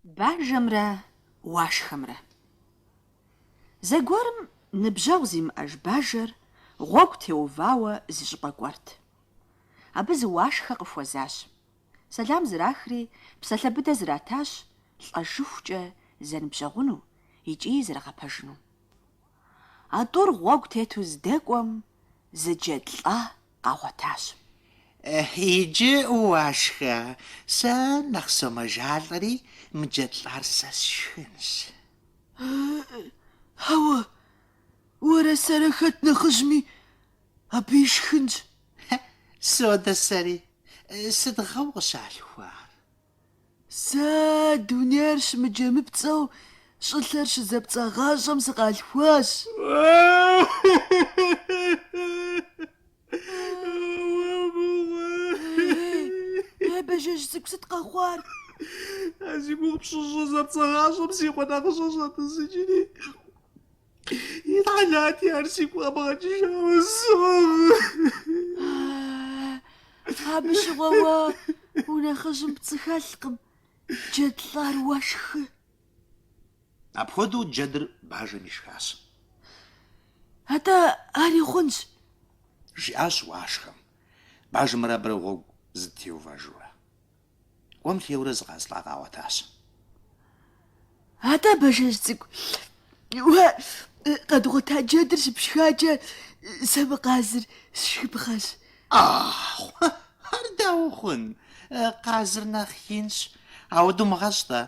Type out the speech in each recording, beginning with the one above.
Бажэмрэ уашхэмрэ. Зэгуэрым ныбжьэгъу зимыӏэж бажэр гъуэгу теувауэ зыщӏыпӏэ кӏуэрт. Абы зы уашхэ къыхуэзащ. Сэлам зэрахри, псалъэ быдэ зратащ лӏэжыхукӏэ зэныбжьэгъуну икӏи зэрыгъэпэжыну. А тӏур гъуэгу тету здэкӏуэм зы джэд лӏа къагъуэтащ. Иджы, уашхэ, сэ нэхъ сомэжалӏэри мы джэд лӏар сэ сшхынщ. Хьэуэ, уэрэ сэрэ хэт нэхъыжьми, абы ишхынщ. Содэ сэри. Сыт гъэ укъыщалъхуар? Сэ дунейр щымыджэмыпцӏэу щӏылъэр щызэпцӏагъащӏэм сыкъалъхуащ. Ей, бажэжь цӏыкӏу, сыт къэхъуар? А зи гугъу пщӏы щӏы зэпцӏагъащӏэм си къуэ нэхъыщӏэр щӏэтӏысыкӏри, итхьэлати, ар сигу къэбгъэкӏыжауэ согъ. Абы щыгъуэ уэ унэхъыжьым пцӏы хэлъкъым, джэд лӏар уэ шхы. Апхуэдэу джэдыр бажэм ишхащ. Атӏэ ари хъунщ. Жиӏащ уашхэм, бажэмрэ абырэ гъуэгу зэдытеувэжурэ. Кӏуэм лъейуэрэ зы къаз лӏа къагъуэтащ. Атӏэ, бажэжь цӏыкӏу, уэ къэдгъуэта джэдыр щыпшхакӏэ, сэ мы къазыр сшхыпхъэщ. Ахъу, ар дауэ хъун? Къазыр нэхъ инщ. Ауэ думыгъэщӏ-тӏэ,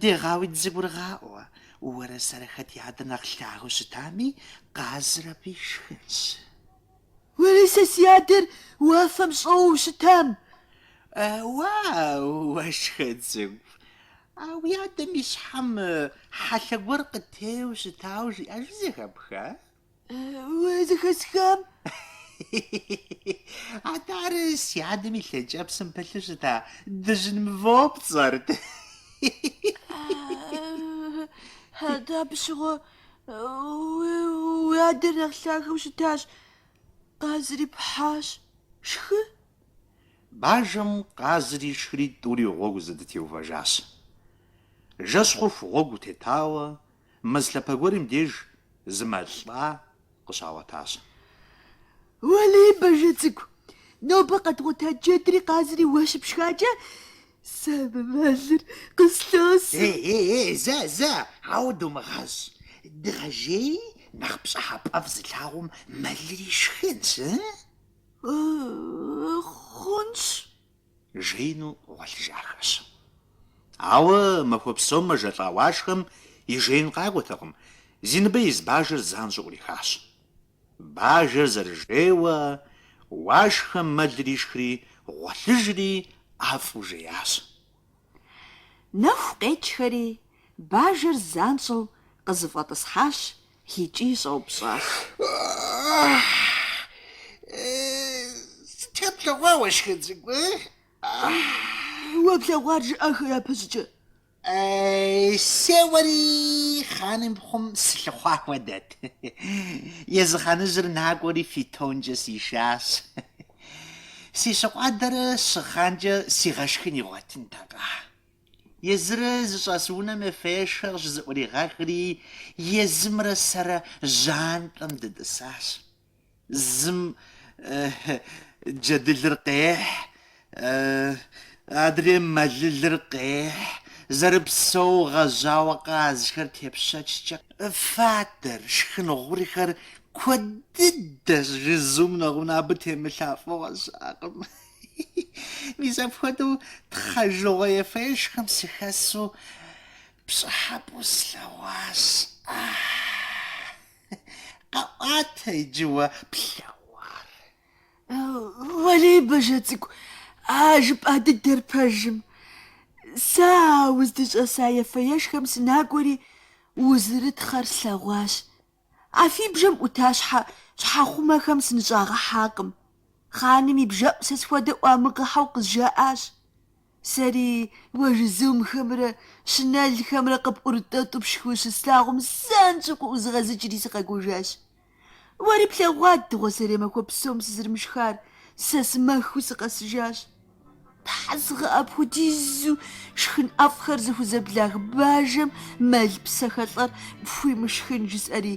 дегъауи дызэгурыгъаӏуэ. Уэрэ сэрэ хэт и адэр нэхъ лъагэу щытами, къазыр абы ишхынщ. Уэри сэ си адэр уафэм щӏэуэу щытам. Уа, уашхэ цӏыкӏу, а уи адэм и щхьэм хьэлъэ гуэр къытеуэу щытауэ жиӏэжу зэхэпха? Уэ зэхэсхам? Атӏэ ар си адэм и лъэкӏэпсым пылъу щыта дыжьын мывопцӏэрт. Атӏэ абы щыгъуэ уи адэр нэхъ лъагэу щытащ, къазри пхьащ. Шхы? Бажэм къазыр ишхри тӏури гъуэгу зэдытеувэжащ. Жэщ хъуху гъуэгу тетауэ, мэз лъапэ гуэрым деж зы мэл лӏа къыщагъуэтащ. Уэлей, бажэ цӏыкӏу, нобэ къэдгъуэта джэдри къазри уэ щыпшхакӏэ, сэ мы мэлыр къыслъос. Ей, ей, ей, зэ, зэ, ауэ думыгъэщӏ. Дыгъэжеи, нэхъ пщӏыхьэпӏэфӏ зылъагъум мэлыр ишхынщ, ы? Хъунщ. Жеину гъуэлъыжахэщ. Ауэ махуэ псом мэжэлӏа уашхэм и жеин къакӏуэтэкъым, зи ныбэ из бажэр занщӏэу ӏурихащ. Бажэр зэрыжейуэ, уашхэм мэлыр ишхри, гъуэлъыжри ӏэфӏу жеящ. Нэху къекӏхэри, бажэр занщӏэу къызэфӏэтӏысхьащ икӏи щӏэупщӏащ. Сытхэр плъэгъуа, уашхэ цӏыкӏу? Уэ плъэгъуар жыӏэххэ япэщӏыкӏэ. Сеуэри хъаным и пхъум сылъыхъуа хуэдэт. Езы хъаныжьыр накӏуэри фитонкӏэ сишащ. Си щыкъу адэр щыхъанкӏэ сигъэшхын игъуэтынтэкъэ. Езыр зыщӏэс унэм ефэ-ешхэ къыщызэӏуригъэхри, езымрэ сэрэ жьантӏэм дытӏысащ. Зым джэдылыр къехь, адрейм мэлылыр къехь, зэрыпсэу гъэжьауэ къазхэр тепщэчкӏэ фадэр, шхын гъурхэр куэд дыдэщ, жызум нэгъунэ абы темылъа фӏыгъуэ щыӏэкъым. Мис апхуэдэу тхъэжыгъуэ ефэ-ешхэм сыхэсу пщӏыхьэпӏэу слъэгъуащ. Къэӏуатэ иджы уэ плъэгъуар. Уэлей, бажэ цӏыкӏу, а жыпӏа дыдэр пэжым. Сэ а уздыщӏэса ефэ-ешхэм сынакӏуэри узэрытхъэр слъэгъуащ. А фи бжэм ӏута щхьэхъумэхэм сыныщӏагъэхьакъым. Хъаным и бжэӏу сэ схуэдэ ӏуамыгъэхьэу къызжаӏащ. Сэри уэ жызумхэмрэ щынэлхэмрэ къыпӏурытӏэтӏу пшхыу щыслъагъум занщӏэу къыӏузгъэзыкӏри сыкъэкӏуэжащ. Уэри плъэгъуат дыгъуасэрей махуэ псом сызэрымышхар, сэ сымэхыу сыкъэсыжащ. Тхьэ сыгъыӏэ апхуэдизу шхын ӏэфӏхэр зыхузэблах бажэм мэл псэхэлӏэр пхуимышхын жысӏэри,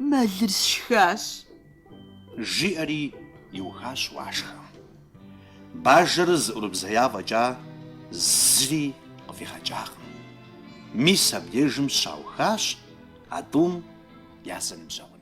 мэлыр сшхащ. Жиӏэри иухащ уашхэм. Бажэр зыӏурыбзея фӏэкӏа зыри къыфӏигъэкӏакъым. Мис абдежым щаухащ а тӏум я зэныбжьэгъугъэр.